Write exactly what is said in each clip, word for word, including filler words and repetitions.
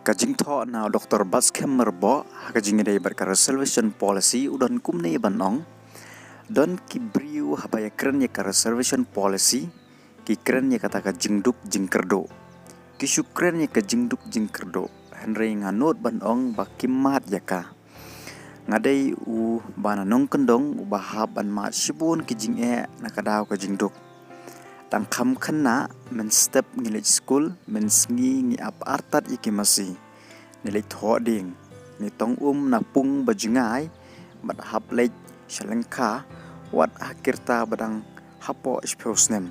Ka jingthoh na u Doktor Batskhem Myrboh ha ka jingïadei bad ka reservation policy u don kumne ban ong. Don ki briew haba ïakren ïa ka reservation policy ki kren ïa kata ka jingduk jingkyrduh. Ki shu kren ïa ka jingduk jingkyrduh. Hynrei nga nud ban ong ba kim mad ïa ka. Nga dei u ba na nongkyndong uba hap ban mad shibun ki jingeh na ka daw ka jingduk. Tang kham khynnah, mynstep ngi leit skul, mynsngi ngi ap artat ïa ki masi. Ngi leit thoh dieng, ngi tong um na pung ba jngai, bad hap leit sha lyngkha, wat ha ki rta ba dang hapoh shiphew snem.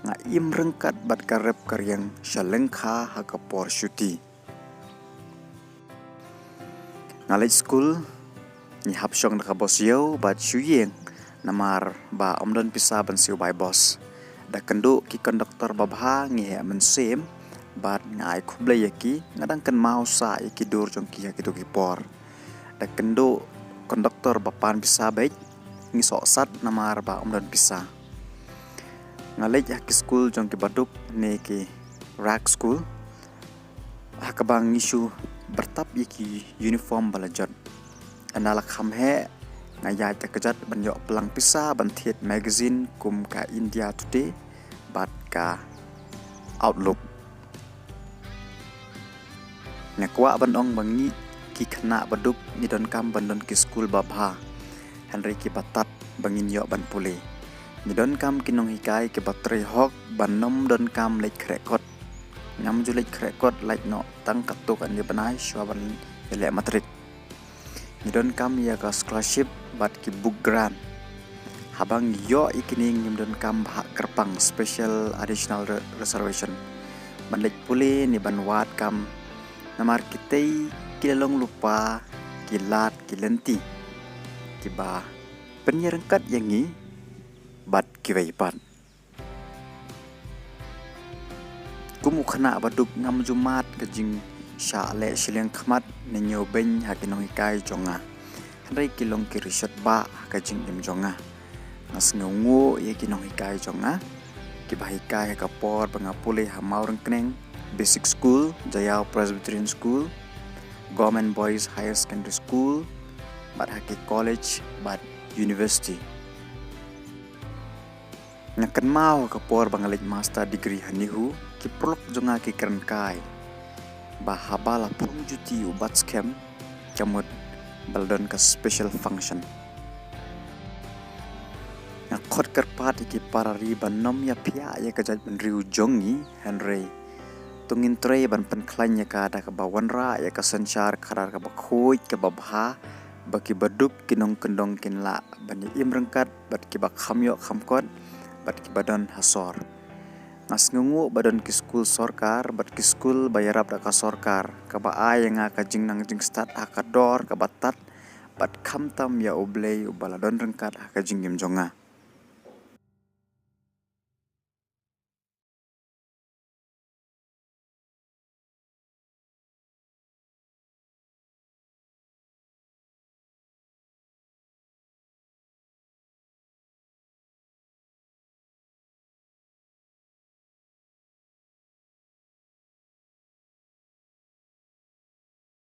Nga im ryngkat bad ka rep ka riang sha lyngkha ha ka por shuti. Nga leit skul, ngi hap shong da ka bos ïew bad shu ïeng, namar ba ym don pisa ban siew bai bos. Da kynduh ki konduktor babha ngi heh mynsiem, bad nga ai khublei ïa ki, nga dang kynmaw sah ïa ki dur jong ki ha kito ki por. Da kynduh konduktor ba pan pisa beit, ngi sohsat namar ba ym don pisa. Nga leit ha ki skul jong ki baduk ne ki rag skul, ha kaba ngi shu byrtap ïa ki uniform ba la jot. Ynda la kham heh, nga ïaid da kjat ban ïoh plang pisa ban thied magazine kum ka India Today bad ka Outlook. Nga kwah ban ong ba ngi ki khynnah baduk ngi donkam ban don ki skul babha, hynrei kiba tad ba ngin ïoh ban pule. Ngi donkam ki nonghikai kiba trei hok ban ym donkam leit khreh kot. Ngam ju leit khreh kot, lait noh tang katto katne bnai shuwa ban ïaleh matrik. Ngi donkam ïa ka scholarship bad ki book grant. Haba ngi ïoh ïa kine ngim donkam bhah kyrpang, special additional re-, reservation, ban leit pule ne ban wad kam, namar kitei ki la long lypa ki lad ki lynti kiba pynïaryngkat ïa ngi bad kiwei pat. Kum u khynnah baduk ngam ju mad ka jingshah leh shiliang khmat ne ñiewbeiñ ha ki nonghikai jong nga. Hynrei ki long ki rishot bah ha ka jingim jong nga. Nga sngewnguh ïa ki nonghikai jong nga kiba hikai ha ka por ba nga pule ha Mawryngkneng Basic School, Jaïaw Presbyterian School, Government Boys Higher Secondary School, bad ha ki college bad university. Nga kynmaw ha ka por ba nga leit master degree ha NEHU, ki paralok jong nga ki kren kai ba haba la phong juti u Batskhem, ka mut ba la don ka special function. Nga khot kyrpad ïa ki para ri ban ym ïaphiah ïa ka jaitbynriew jong ngi, hynrei to ngin trei ban pynkhlaiñ ïa ka da kaba wanrah ïa ka synshar khadar kaba khuid kaba bha, ba ki baduk ki nongkyndong kin lah ban ïa im ryngkat bad kiba kham ïoh kham kot bad kiba don ha sor. Nga sngewnguh ba don ki skul sorkar bad ki skul ba ïarap da ka sorkar, kaba ai ïa nga ka jingnang jingstad ha ka dor kaba tad, bad khamtam ïa U Blei uba la don ryngkat ha ka jingim jong nga.